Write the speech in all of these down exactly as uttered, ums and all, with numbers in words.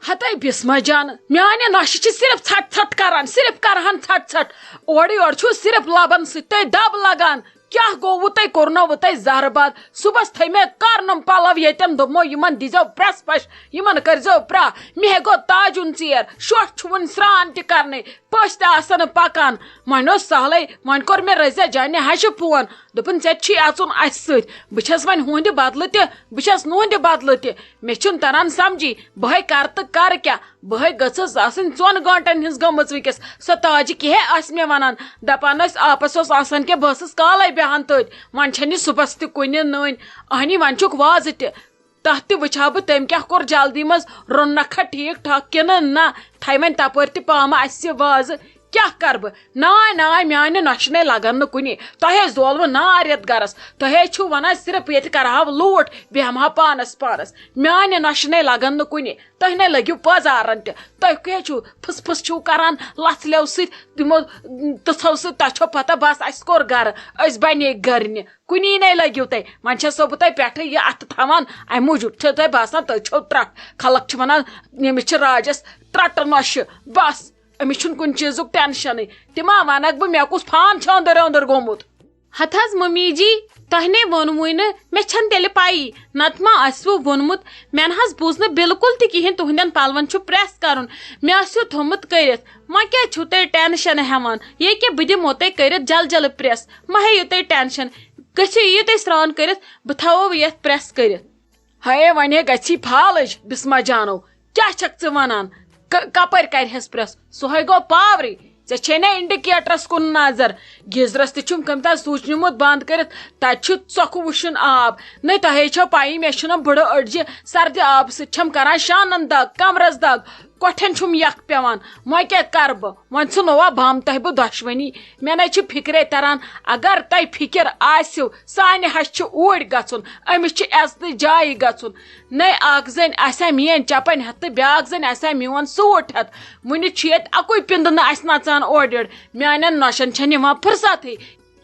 ہتے بسمہ جان، میانہِ نۄشہِ چھِ صرف ژھٹ ژھٹ کران، صرف کرہن ژھٹ ژھٹ۔ اورٕ یورٕ چھُو صرف لبن سۭتۍ تۄہہِ دب لگان۔ کیٛاہ گوٚوٕ تۄہہِ، کوٚرنوٕ تۄہہِ زہرٕ باد؟ صُبحس تھٲے مےٚ کرنم پلو ییٚتٮ۪ن، دوٚپمو، یِمن دیٖزیو پرٛٮ۪س پش، یِمن کٔرۍزیو پرٛاہ۔ مےٚ ہے گوٚو تاجُن ژیر، شوٹھ چھُ وُنہِ سرٛان تہِ کرنَے، پٔژھۍ تہِ آسن نہٕ پکان۔ وۄنۍ اوس سہلٕے، وۄنۍ کوٚر مےٚ رزیا جانہِ ہشہِ فون، دوٚپُن، "ژےٚ تہِ چھُے اژُن اسہِ سۭتۍ۔ بہٕ چھس وۄنۍ ہُہنٛدِ بدلہٕ تہِ، بہٕ چھس نُہنٛدِ بدلہٕ تہِ۔ مےٚ چھُنہٕ تران سمجھی، بہٕ ہے کرٕ تہٕ کرٕ کیٛاہ؟" بہٕ ہے گٔژھٕس آسٕنۍ ژۄن گٲنٛٹن ہٕنٛز گٔمٕژ وٕنکیٚس۔ سۄ تاجہِ کیٛاہ ہے آسہِ مےٚ ونان؟ دپان ٲسۍ آپس اوس آسان کہِ بہٕ ٲسٕس کالے بیہان تٔتھۍ۔ وۄنۍ چھنہٕ یہِ صُبحس تہِ کُنہِ نٔنۍ۔ اہنی، وۄنۍ چھُکھ وازٕ تہِ۔ تتھ تہِ وٕچھِ ہا بہٕ تٔمۍ کیٛاہ کوٚر جلدی منٛز، روٚننکھا ٹھیٖک ٹھاک کِنہٕ نہ۔ تھایہِ وۄنۍ تپٲرۍ تہِ پامہٕ اسہِ یہِ وازٕ۔ کیٛاہ کرٕ بہٕ؟ ناے ناے، میانہِ نۄشہِ نے لگن نہٕ کُنہِ۔ تۄہے زولوٕ نار یتھ گرس۔ تۄہے چھِو ونان صرف ییٚتہِ کرہاو لوٗٹھ، بیہمہٕ ہا پانس پانس۔ میانہِ نۄشہِ نے لگن نہٕ کُنہِ۔ تُہۍ نے لٔگِو پٲزارن تہِ۔ تُہۍ کیٛاہ چھِو پھٕس پھٕس چھِو کران لژھلیو سۭتۍ، تِمو تٕژھو سۭتۍ؟ تۄہہِ چھو پتہ، بس، اسہِ کوٚر گرٕ، أسۍ بنے گرنہِ۔ کُنی نے لٔگِو تُہۍ۔ وۄنۍ چھسو بہٕ تۄہہِ پٮ۪ٹھٕ یہِ اتھٕ تھاوان، امہِ موٗجوٗب چھو تۄہہِ باسان تُہۍ چھو ترٛٹھ۔ خلق چھِ ونان، "أمِس چھِ راجس ترٛٹہٕ نۄشہِ، بس، أمِس چھُنہٕ کُنہِ چیٖزُک ٹینشنٕے۔" تہِ ما ونکھ بہٕ، مےٚ کُس فان چھُ أنٛدٕر أنٛدٕر گوٚمُت؟ ہتہٕ حظ ممی جی، تۄہہِ نے ووٚنوُے نہٕ، مےٚ چھَنہٕ تیٚلہِ پَیی، نتہٕ ما آسِوٕ ووٚنمُت۔ مےٚ نہ حظ بوٗز نہٕ بالکل تہِ کِہیٖنۍ، تُہنٛدٮ۪ن پلون چھُ پریس کرُن۔ مےٚ آسِو تھوٚمُت کٔرِتھ۔ وۄنۍ کیٛازِ چھِو تُہۍ ٹینشن ہٮ۪وان؟ ییٚکیٛاہ بہٕ دِمو تۄہہِ کٔرِتھ جل جل پریس، مہ ہیٚیِو تُہۍ ٹینشن۔ گٔژھِو، یِیِو تُہۍ سرٛان کٔرِتھ، بہٕ تھاوو یَتھ پریس کٔرِتھ۔ ہے، وۄنۍ ہے گژھی فالٕج، بسمہ جانو، کیٛاہ چھکھ ژٕ ونان؟ ک-، کپٲرۍ کرِہس پریس؟ سُہ ہے گوٚو پاورٕے۔ ژےٚ چھے نا انڈیکیٹرس کُن نظر؟ گیزرس تہِ چھُم کٔمۍ تام سُچ نیوٗمُت بند کٔرِتھ، تتہِ چھُ ژۄکھٕ وُشُن آب۔ نٔے تۄہے چھو پَیی، مےٚ چھُنم بٕڑٕ أڈجہِ سردِ آبہٕ سۭتۍ چھم کران شانن دگ، کمرس دگ، کۄٹھٮ۪ن چھُم یکھ پٮ۪وان۔ وۄنۍ کیٛاہ کرٕ بہٕ؟ وۄنۍ ژھٕنوا بم تۄہہِ بہٕ دۄشوٕنی؟ مےٚ نے چھِ فِکرے تران۔ اگر تۄہہِ فِکر آسِو، سانہِ ہشہِ چھُ اوٗرۍ گژھُن، أمِس چھِ عزتٕچ جایہِ گژھُن۔ نَے اکھ زٔنۍ آسہِ ہا میٲنۍ چپن ہٮ۪تھ تہٕ بیٛاکھ زٔنۍ آسہِ ہا میون سوٗٹ ہٮ۪تھ۔ وُنہِ چھُ ییٚتہِ اَکُے پِنٛدنہٕ اَسہِ نژان اورٕ یورٕ۔ میانٮ۪ن نۄشن چھَنہٕ یِوان فرصتٕے۔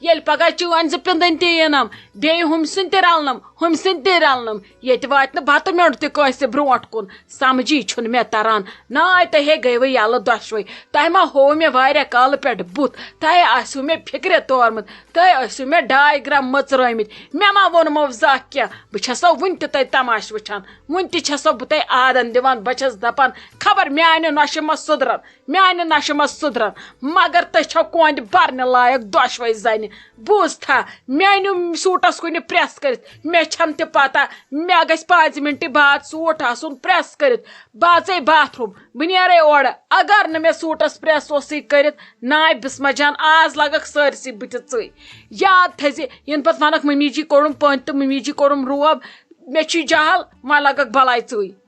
ییٚلہِ پگاہ چٲنۍ زٕ پِنٛدٕنۍ تہِ یِنم، بیٚیہِ ہُمۍ سٕنٛدۍ تہِ رلنم، ہُمۍ سٕنٛدۍ تہِ رلنم، ییٚتہِ واتہِ نہٕ بتہٕ میوٚنٛڈ تہِ کٲنٛسہِ برونٛٹھ کُن۔ سمجھی چھُنہٕ مےٚ تران۔ ناے تۄہے گٔیوٕ یَلہٕ دۄشوَے۔ تۄہہِ ما ہوو مےٚ واریاہ کالہٕ پٮ۪ٹھ بُتھ؟ تۄہے آسِوٕ مےٚ فِکرِ تورمُت۔ تۄہہِ ٲسِو مےٚ ڈاے گرام مٔژرٲومٕتۍ۔ مےٚ ما ووٚنمو زانٛہہ کینٛہہ؟ بہٕ چھَسو وُنہِ تہِ تۄہہِ تماشہٕ وٕچھان۔ وُنہِ تہِ چھَسو بہٕ تۄہہِ آدن دِوان۔ بہٕ چھَس دَپان، خبر میٛانہِ نۄشہِ ما سُدرَن، میٛانہِ نۄشہِ ما سُدرَن۔ مگر تُہۍ چھَو کۄنٛدِ بَرنہِ لایق دۄشوَے زَنہِ۔ بوٗزتھا، میٛانہِ سوٗٹَس کُنہِ پرٛٮ۪س کٔرِتھ، مےٚ چھَنہٕ تہِ پَتہ، مےٚ گژھِ پانٛژِ مِنٹہِ بعد سوٗٹ آسُن پرٛٮ۪س کٔرِتھ۔ بہٕ اژَے باتھ روٗم، بہٕ نیرَے اورٕ۔ اگر نہٕ مےٚ سوٗٹَس پرٛٮ۪س اوسُے کٔرِتھ، ناے بسمہ جان، آز لگکھ سٲرسٕے بٕتھِ ژٕے۔ یاد تھٲیزِ، یِنہٕ پَتہٕ وَنکھ، "مٔمی جی کوٚڑُم پٔنٛدۍ تہٕ مٔمی جی کوٚڑُم روب، مےٚ چھُے جہل، وۄنۍ لگکھ بلاے ژٕے۔"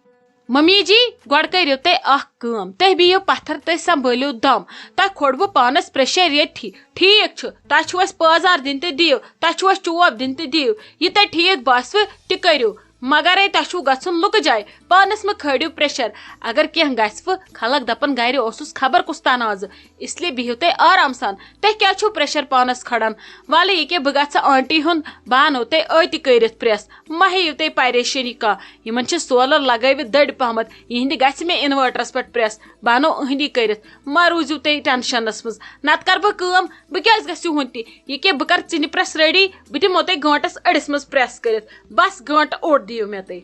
مٔمی جی، گۄڈٕ کٔرِو تُہۍ اکھ کٲم، تُہۍ بِہِو پتھر، تُہۍ سنبھٲلِو دم، تۄہہِ کھوٚروٕ پانس پریشر ییٚتھی۔ ٹھیٖک چھُ، تۄہہِ چھُو اَسہِ پٲزار دِنۍ تہٕ دِیِو، تۄہہِ چھُو اَسہِ چوب دِنۍ تہٕ دِیِو، یہِ تۄہہِ ٹھیٖک باسِوٕ تہِ کٔرِو۔ مگر ہے، تۄہہِ چھُو گژھُن لُکہٕ جایہِ، پانَس مہٕ کھٲرِو پریشر۔ اگر کینٛہہ گژھِوٕ، خلق دَپَن، "گرِ اوسُس خبر کُس تنازٕ"، اس لیے بِہِو تُہۍ آرام سان۔ تُہۍ کیٛازِ چھُو پریشر پانَس کھڑان؟ وَلہٕ ییٚکیٛاہ بہٕ گژھٕ آنٹی ہُنٛد، بہٕ اَنو تۄہہِ أتی کٔرِتھ پریس۔ مہ ہیٚیِو تُہۍ پریشٲنی کانٛہہ، یِمَن چھِ سولر لگٲوِتھ دٔرۍ پہمتھ، یِہِنٛدِ گژھِ مےٚ inverterس پٮ۪ٹھ پریس، بہٕ اَنو أہنٛدی کٔرِتھ۔ مہ روٗزِو تُہۍ ٹینشنس منٛز، نتہٕ کَرٕ بہٕ کٲم، بہٕ کیٛازِ گژھٕ یِہُنٛد تہِ؟ ییٚکیٛاہ بہٕ کَرٕ ژِنہِ پریس ریڈی، بہٕ دِمو تۄہہِ گٲنٛٹس أڑِس منٛز پریس کٔرِتھ، بس گٲنٛٹہٕ اوٚڑ دِیِو مےٚ تُہۍ۔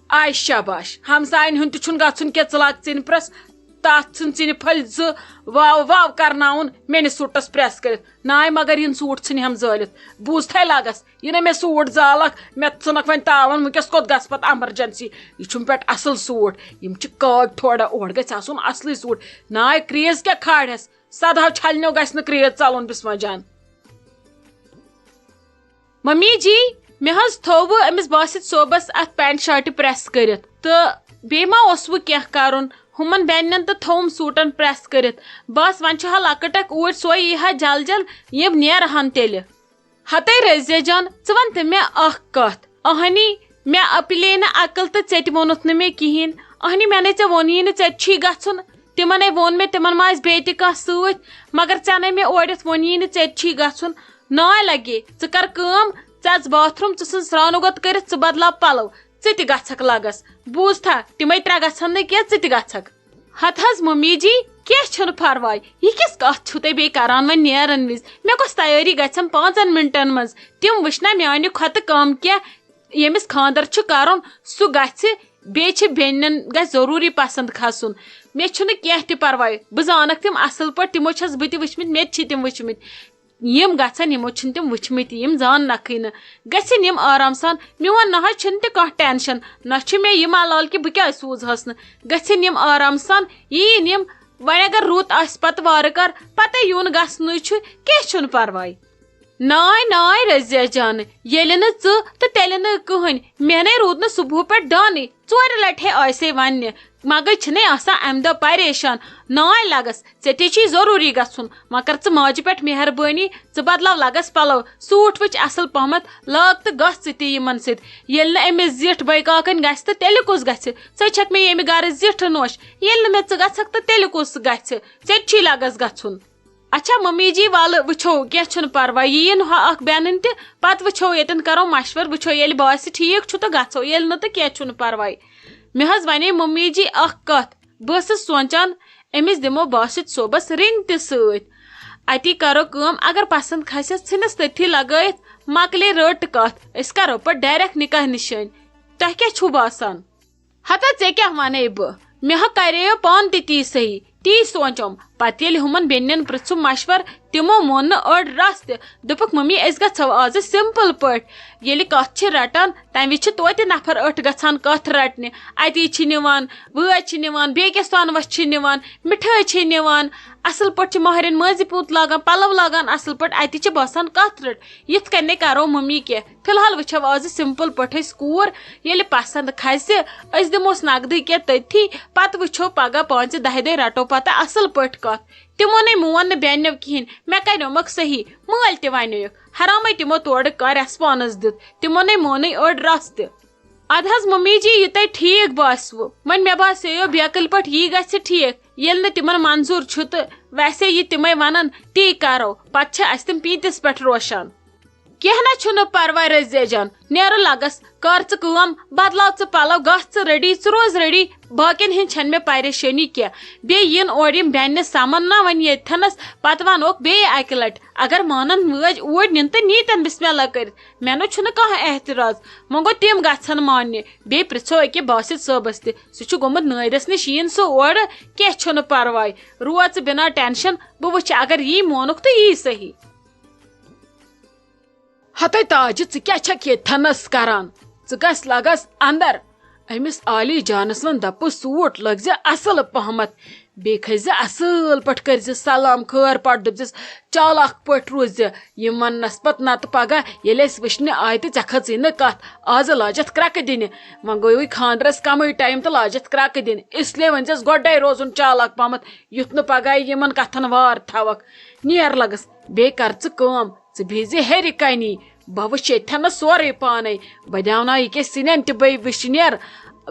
آے شاباش، ہمساین ہُنٛد تہِ چھُنہٕ گژھُن کینٛہہ، ژٕ لاگ ژِنہِ پریس، تتھ ژھٕن ژِنہِ پھٔلۍ زٕ واو واو کرناوُن میٲنِس سوٗٹس پریس کٔرِتھ۔ ناے مگر یِن سوٗٹ ژھٕنہِ ہم زٲلِتھ۔ بوٗزتھے لگس، یہِ نہٕ مےٚ سوٗٹ زالکھ، مےٚ ژھٕنکھ وۄنۍ تاون، وٕنکیٚس کوٚت گژھٕ پتہٕ امرجنسی؟ یہِ چھُم پٮ۪ٹھ اصل سوٗٹ، یِم چھِ کٲگۍ تھوڑا، اورٕ گژھِ آسُن اصلٕے سوٗٹ۔ ناے کرٛیٖژ کیٛاہ کھالہس، سدہو چھلنیو گژھِ نہٕ کرٛیٖژ ژلُن بسمہ جان۔ ممی جی، مےٚ حظ تھووٕ أمِس باسط صٲبس اتھ پینٹ شارٹہِ پریس کٔرِتھ، تہٕ بیٚیہِ ما اوسوٕ کینٛہہ کرُن؟ ہُمن بیٚنٮ۪ن تہٕ تھووُم سوٗٹن پریس کٔرِتھ۔ بس وۄنۍ چھُ ہا لۄکٕٹ اکھ اوٗرۍ، سۄے یی ہا جل جل، یِم نیرہن تیٚلہِ۔ ہتے رزیہ جان، ژٕ وَن تہٕ مےٚ اکھ کتھ۔ اہنی، مےٚ اپلے نہٕ عقل تہٕ ژےٚ تہِ ووٚنُتھ نہٕ مےٚ کِہیٖنۍ۔ اہنی، مےٚ نے ژےٚ ووٚنُے نہٕ ژےٚ تہِ چھی گژھُن۔ تِمن ہے ووٚن مےٚ، تِمن ما آسہِ بیٚیہِ تہِ کانٛہہ سۭتۍ، مگر ژےٚ نے مےٚ اورٕ یِتھ ووٚنُے نہٕ ژےٚ تہِ چھی گژھُن۔ ناے لگے، ژٕ کر کٲم، ژٕ اژ باتھ روٗم، ژٕ ژھٕن سرٛانہٕ گۄت کٔرِتھ، ژٕ بدلاو پلو، ژٕ تہِ گژھکھ لگس۔ بوٗزتھا، تِمے ترٛےٚ گژھن نہٕ کینٛہہ، ژٕ تہِ گژھکھ۔ ہتہٕ حظ ممی جی، کینٛہہ چھُنہٕ پرواے۔ یہِ کِژھ کتھ چھِو تُہۍ بیٚیہِ کران وۄنۍ نیرن وِزِ؟ مےٚ کۄس تیٲری گژھٮ۪م پانٛژن منٹن منٛز؟ تِم وٕچھنا میانہِ کھۄتہٕ کم کینٛہہ؟ ییٚمِس خانٛدر چھُ کرُن، سُہ گژھِ، بیٚیہِ چھِ بیٚنٮ۪ن گژھِ ضروٗری پسنٛد کھسُن۔ مےٚ چھُنہٕ کینٛہہ تہِ پرواے، بہٕ زانکھ تِم اصل پٲٹھۍ، تِمو چھس بہٕ تہِ وٕچھمٕتۍ، مےٚ تہِ چھِ تِم وٕچھمٕتۍ۔ یِم گژھن، یِمو چھِنہٕ تِم وٕچھمٕتۍ، یِم زاننکھٕے نہٕ۔ گژھن یِم آرام سان، میون نہ حظ چھُنہٕ تہِ کانٛہہ ٹینشن، نہ چھُ مےٚ یہِ ملال کہِ بہٕ کیازِ سوٗزہس نہٕ۔ گژھن یِم آرام سان، یِیِن یِم، وۄنۍ اگر رُت آسہِ پتہٕ وارٕ کار، پتہٕ یُن گژھنٕے چھُ، کینٛہہ چھُنہٕ پرواے۔ ناے ناے رضیہ جان، ییٚلہِ نہٕ ژٕ تہٕ تیٚلہِ نہٕ کٕہٕنۍ، مےٚ نے روٗد نہٕ صبحہٕ پٮ۪ٹھ دانٕے، ژورِ لٹہِ ہے آسے وننہِ، مگر چھِنے آسان امہِ دۄہ پریشان۔ ناے لگس، ژےٚ تے چھُے ضروٗری گژھُن، وۄنۍ کر ژٕ ماجہِ پٮ۪ٹھ مہربٲنی، ژٕ بدلاو لگس پلو، سوٗٹ وٕچھ اصل پہمتھ لاگ تہٕ گژھ ژٕ تہِ یِمن سۭتۍ۔ ییٚلہِ نہٕ أمِس زِٹھ بٲے کاکن گژھِ تہٕ تیٚلہِ کُس گژھِ؟ ژٕ چھکھ مےٚ ییٚمہِ گرٕ زِٹھ نوش، ییٚلہِ نہٕ مےٚ ژٕ گژھکھ تہٕ تیٚلہِ کُس گژھِ؟ ژےٚ تہِ چھُے لگس گژھُن۔ اچھا ممی جی، ولہٕ وٕچھو، کینٛہہ چھُنہٕ پرواے، یِیِن ہۄ اکھ بیٚنٕنۍ تہِ، پتہٕ وٕچھو، ییٚتٮ۪ن کرو مشورٕ، وٕچھو، ییٚلہِ باسہِ ٹھیٖک چھُ تہٕ گژھو، ییٚلہِ نہٕ تہٕ کینٛہہ چھُنہٕ پرواے۔ مےٚ حظ ونے ممی جی اکھ کتھ، بہٕ ٲسٕس سونٛچان، أمِس دِمو باسط صٲبس رِنٛگ تہِ سۭتۍ۔ اتی کرو کٲم، اگر پسنٛد کھسٮ۪س، ژھٕنِس تٔتھی لگٲیِتھ، مۄکلے رٔٹ کتھ، أسۍ کرو پتہٕ ڈایریکٹ نکاح نِشٲنۍ۔ تۄہہِ کیٛاہ چھُو باسان؟ ہتا ژےٚ کیٛاہ ونے بہٕ؟ مےٚ ہا کرییو پانہٕ تہِ تی صحیح، تی سونٛچُم۔ پتہٕ ییٚلہِ ہُمن بیٚنٮ۪ن پرٛژھُم مشور، تِمو مون نہٕ أڑ رژھ تہِ۔ دوٚپُکھ، "ممی، أسۍ گژھو آزٕ simple پٲٹھۍ۔" ییٚلہِ کتھ چھِ رٹان، تمہِ وِزِ چھِ توتہِ نفر أٹھ گژھان کتھ رٹنہِ۔ اتی چھِ نِوان، وٲج چھِ نِوان، بیٚیہِ کیٛاہ سۄنہٕ وَس چھِ نِوان، مِٹھٲے چھِ نِوان، اصل پٲٹھۍ چھِ مہرٮ۪ن مٲنٛزِ پیوٗنت لاگان، پلو لاگان اصل پٲٹھۍ، اتی چھِ باسان کتھ رٔٹ۔ یِتھ کٔنۍ نے کرو ممی کینٛہہ۔ فی الحال وٕچھو آزٕ simple پٲٹھۍ أسۍ کوٗر، ییٚلہِ پسنٛد کھسہِ، أسۍ دِموس نقدٕے کینٛہہ تٔتھی، پتہٕ وٕچھو پگاہ پانٛژِ دَہہِ دۄہہِ رٹو پتہٕ اصل پٲٹھۍ کتھ۔ تِمو نے مون نہٕ بیٚنیو کِہینۍ، مےٚ کریومکھ صحیح، مٲلۍ تہِ ونیوکھ، حرامے تِمو تورٕ کانٛہہ response دیُت، تِمو نے مونٕے أڑ رژھ تہِ۔ ادٕ حظ ممی جی، یہِ تۄہہِ ٹھیٖک باسوٕ، وۄنۍ مےٚ باسیو بیکٕلۍ پٲٹھۍ یی گژھِ ٹھیٖک، ییٚلہِ نہٕ تِمن منظوٗر چھُ تہٕ ویسے یہِ تِمے ونن، تی کرو، پتہٕ چھِ اسہِ تِم پیٖنتِس پٮ۪ٹھ روشان۔ کینٛہہ نہ چھُنہٕ پرواے رضیہ جان، نیرٕ لگس، کر ژٕ کٲم، بدلاو ژٕ پلو، گژھ ژٕ ready، ژٕ روز ready، باقین ہٕنٛز چھنہٕ مےٚ پریشٲنی کینٛہہ۔ بیٚیہِ یِن اورٕ یِم بیٚنہِ سمن نہ وۄنۍ ییٚتھنس، پتہٕ ونوکھ بیٚیہِ اکہِ لٹہِ، اگر مانن وٲج اوٗرۍ نِن تہٕ نیٖتن بسم اللہ کٔرِتھ، مےٚ نہ چھُنہٕ کانٛہہ اعتراض۔ وۄنۍ گوٚو تِم گژھن ماننہِ، بیٚیہِ پرژھو أکہِ باسط صٲبس تہِ، سُہ چھُ گوٚمُت نٲرِس نِش، یِیِن سُہ اورٕ، کینٛہہ چھُنہٕ پرواے، روز ژٕ بنا tension، بہٕ وٕچھِ اگر یی مونُکھ تہٕ یی صحیح۔ ہتے تاجہِ، ژٕ کیٛاہ چھکھ ییٚتھنس کران؟ ژٕ گژھ لگس اندر۔ أمِس عالی جانس ون دپُس، سوٗٹ لٲگزِ اصل پہمتھ، بیٚیہِ کھٔسۍ زِ اصل پٲٹھۍ، کٔرۍ زِ سلام خٲر پٲٹھۍ، دٔپۍ زِس، چالاک پٲٹھۍ روٗزِ۔ یِم وننس پتہٕ نتہٕ پگاہ ییٚلہِ أسۍ وٕچھنہِ آیہِ تہٕ ژےٚ کھٔژٕے نہٕ کتھ، آزٕ لاجتھ کرٛکہٕ دِنہِ۔ وۄنۍ گوٚوٕے خانٛدرس کمٕے time تہٕ لاجتھ کرٛکہٕ دِنہِ، اس لیے ؤنۍ زٮ۪س گۄڈے روزُن چالاک پہمتھ، یُتھ نہٕ پگاہ یِمن کتھن وار تھاوکھ۔ نیر لگس، بیٚیہِ کر ژٕ کٲم، ژٕ بِہزِ ہیٚرِ کنی، بہٕ وٕچھِ ییٚتھٮ۪نس سورُے پانے۔ بہٕ دیاوناو یہِ کیٛاہ سِنٮ۪ن تہِ بٔے وٕچھِ نیر۔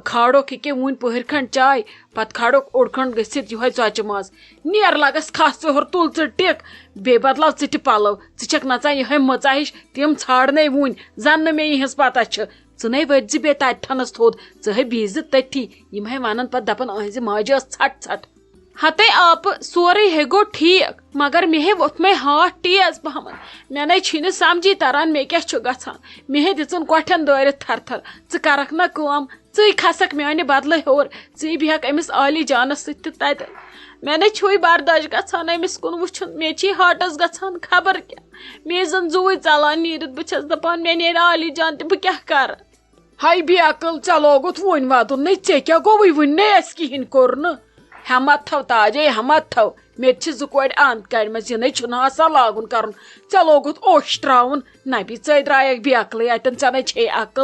کھالوکھ یہِ کیٛاہ وُنہِ پٔہرۍ کھنٛڈ چاے، پتہٕ کھالوکھ اوٚڑ کھنٛڈ گٔژھِتھ یِہوٚے ژۄچہِ ماز۔ نیر لگس، کھس ژٕ ہیوٚر، تُل ژٕ ٹِک، بیٚیہِ بدلاو ژٕ تہِ پلو۔ ژٕ چھکھ نژان یِہوٚے مٔژا ہِش، تِم ژھانڈنے وُنہِ، زن نہٕ مےٚ یِہٕنٛز پتہ چھِ۔ ژٕ نے ؤتھۍ زِ بیٚیہِ تتہِ تھنس تھوٚد، ژٕ ہے بِہزِ تٔتھی۔ یِم ہے ونن پتہٕ، دپن، أہنٛزِ ماجہِ ٲس ژھٹھ ژھٹھ۔ ہتے آپہٕ، سورُے ہے گوٚو ٹھیٖک، مگر مےٚ ہے ووٚتھ مےٚ heart تیز پہمتھ۔ مےٚ نے چھی نہٕ سمجھی تران مےٚ کیٛاہ چھُ گژھان۔ مےٚ ہے دِژٕن کۄٹھٮ۪ن دٲرِتھ تھر تھر۔ ژٕ کرکھ نا کٲم، ژٕے کھسکھ میانہِ بدلہٕ ہیوٚر، ژٕے بیٚہکھ أمِس عالی جانس سۭتۍ تہِ تتہِ۔ مےٚ نے چھُے برداش گژھان أمِس کُن وٕچھُن، مےٚ چھی heartس گژھان خبر کیٛاہ۔ مےٚ زن زُوٕے ژلان نیٖرِتھ، بہٕ چھس دپان مےٚ نیرِ عالی جان تہِ بہٕ کیٛاہ کرٕ۔ ہاے بے عقل، ژےٚ لوگُتھ وُنۍ ودُن؟ نے، ژےٚ کیٛاہ گوٚوُے؟ وُنہِ نے اَسہِ کِہیٖنۍ کوٚر نہٕ۔ ہٮ۪مت تھٲو تاجے، ہٮ۪مت تھٲو۔ مےٚ تہِ چھِ زٕ کورِ اَنٛد کَڑِمَژ، یہِ نے چھُنہٕ آسان لاگُن کَرُن۔ ژےٚ لوگُتھ اوٚش ترٛاوُن، نبی ژٕے درٛایَکھ بے عقلٕے اَتٮ۪ن، ژےٚ نے چھے عقل۔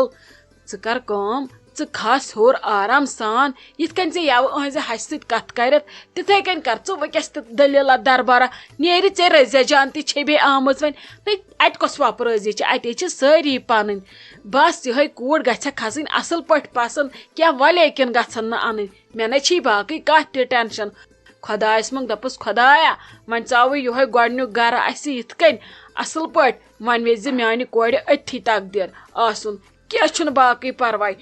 ژٕ کر کٲم، ژٕ کھس ہیوٚر آرام سان، یِتھ کٔنۍ ژےٚ یَوٕ أہنٛزِ ہَشہِ سۭتۍ کَتھ کَرٮ۪تھ، تِتھَے کٔنۍ کر ژٕ وٕنکٮ۪س تہِ دٔلیٖلہ دربارہ۔ نیرِ ژےٚ رٔزیا جان تہِ چھے بیٚیہِ آمٕژ وۄنۍ۔ نٔے، اَتہِ کۄس وۄپرٲزی چھِ؟ اَتے چھِ سٲری پَنٕنۍ۔ بس یِہوٚے کوٗر گژھِ کھسٕنۍ اَصٕل پٲٹھۍ پَسنٛد، کینٛہہ وَلے کِنہٕ گژھن نہٕ اَنٕنۍ۔ مےٚ نَے چھی باقٕے کانٛہہ تہِ ٹٮ۪نشَن۔ خۄدایَس منٛگ دَپُس، "خۄدایا، وۄنۍ ژاوٕے یِہوٚے گۄڈٕنیُک گَرٕ اَسہِ یِتھ کٔنۍ اَصٕل پٲٹھۍ، وۄنۍ ویژِ زِ میٛانہِ کورِ أتھی تقدیٖر آسُن۔" کینٛہہ چھُنہٕ، باقٕے پرواے،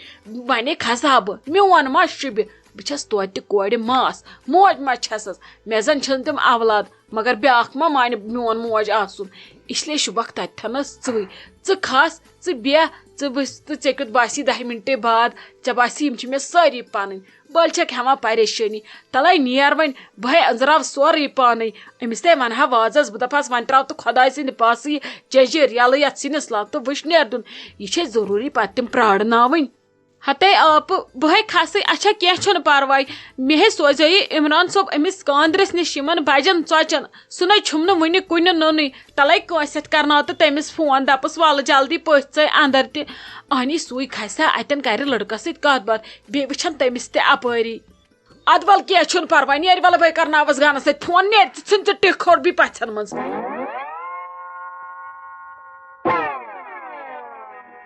ونے کھسہٕ ہا بہٕ، میون ما شوٗبہِ؟ بہٕ چھَس توتہِ تہِ کورِ ماس، موج ما چھَسَس؟ مےٚ زَن چھِنہٕ تِم اولاد، مگر بیٛاکھ ما مانہِ میون موج آسُن؟ اس لیے شوٗبکھ تَتہِ تھَنَس ژٕے۔ ژٕ کھس، ژٕ بیٚہہ، ژٕ وٕچھ، تہٕ ژےٚ کیُتھ باسی دَہہِ مِنٹے بعد، ژےٚ باسی یِم چھِ مےٚ سٲری پَنٕنۍ۔ بٔلۍ چھَکھ ہٮ۪وان پریشٲنی۔ تَلَے نیر وۄنۍ، بہٕ ہے أنٛزراو سورُے پانَے۔ أمِس تہِ وَنہٕ ہا وازَس، بہٕ دَپہَس، وۄنۍ ترٛاو تہٕ خۄداے سٕنٛدِ پاسہٕ یہِ جٔجیٖر یَلہٕ یَتھ سِنِس لَگ تہٕ وٕچھ نیر دیُن۔ یہِ چھے ضروٗری پَتہٕ تِم پرٛارناوٕنۍ۔ ہتے آپہٕ، بہٕ ہے کھسٕے، اچھا کینٛہہ چھُنہٕ پرواے۔ مےٚ ہے سوزیو یہِ عمران صٲب أمِس کاندرِس نِش یِمن بجن ژۄچن۔ سُہ نے چھُم نہٕ وُنہِ کُنہِ نوٚنُے۔ تلے کٲنٛسہِ ہٮ۪تھ کرناو تہٕ تٔمِس فون، دپس، ولہٕ جلدی پٔژھۍ ژَے اندر تہِ۔ اہنی سُے کھسہِ ہا، اتٮ۪ن کرِ لڑکس سۭتۍ کتھ باتھ، بیٚیہِ وٕچھن تٔمِس تہِ اپٲری۔ ادٕ ول کینٛہہ چھُنہٕ پرواے، نیرِ ولہٕ بہٕ کرناوس گانس سۭتۍ فون، نیرِ ژٕ، ژھٕن ژٕ ٹِکھ کھوٚر بیٚیہِ پژھن منٛز۔